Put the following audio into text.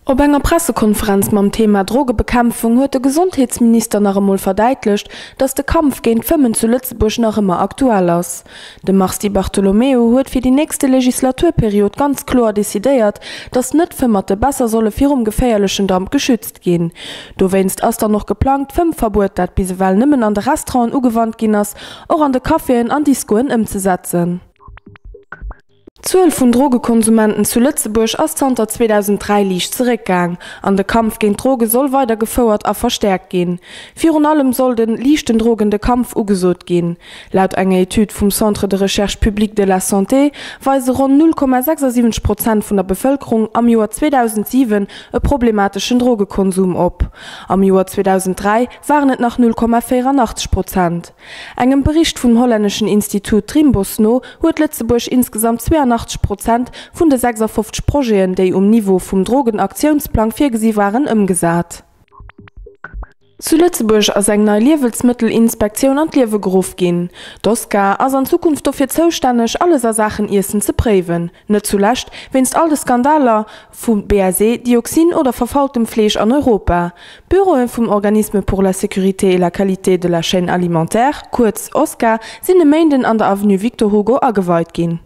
Op enger Pressekonferenz mam Thema Drogebekämpfung huet de Gesondheetsminister nach emol verdäitlecht, datt de Kampf géint d'Fëmmen zu Lëtzebuerg nach ëmmer aktuell ass. De Mars Di Bartolomeo huet fir déi nächste Legislaturperiod ganz kloer decidéiert, datt Net-Fëmmerte besser solle virum geféierlechen Damp geschützt ginn. Dowéinst ass dann och geplangt, d'Fëmmverbuet, dat bis ewell nëmmen an de Restauranten ugewannt ginn ass, och an de Caféen an Discoen ëmzesetzen. D'Zuel vun Drogekonsumenten zu Lëtzebuerg ass zanter 2003 liicht zeréckgaang an de Kampf géint d'Droge soll weider gefouert a verstäerkt ginn. Virun allem soll de liichten Drogen de Kampf ugesot ginn. Laut enger Etüd vum Centre de recherche publique de la santé weise ronn 0,76 Prozent vun der Bevëlkerung am Joer 2007 e problemateschen Drogekonsum op. Am Joer 2003 waren et nach 0,84 Prozent. Engem Bericht vum hollänneschen Institut Trimbos no huet Lëtzebuerg insgesamt 82 Prozent vun de 56 Projeten, déi um Niveau vum Drogenaktiounsplang virgesi waren, ëmgesat. Zu Lëtzebuerg ass eng nei Liewelsmëttelinspektioun an d'Liewe geruff ginn. D'OSCA ass an Zukunft dofir zoustänneg, alles a Saachen Iessen ze préiwen. Net zulescht wéinst all de Skandaler vu BSE, Dioxin oder verfaultem Fleesch an Europa. D'Büroe vum Organisme pour la sécurité et la qualité de la chaîne alimentaire, kuerz OSCA, sinn e Méinden an der Avenue Victor Hugo ageweit ginn.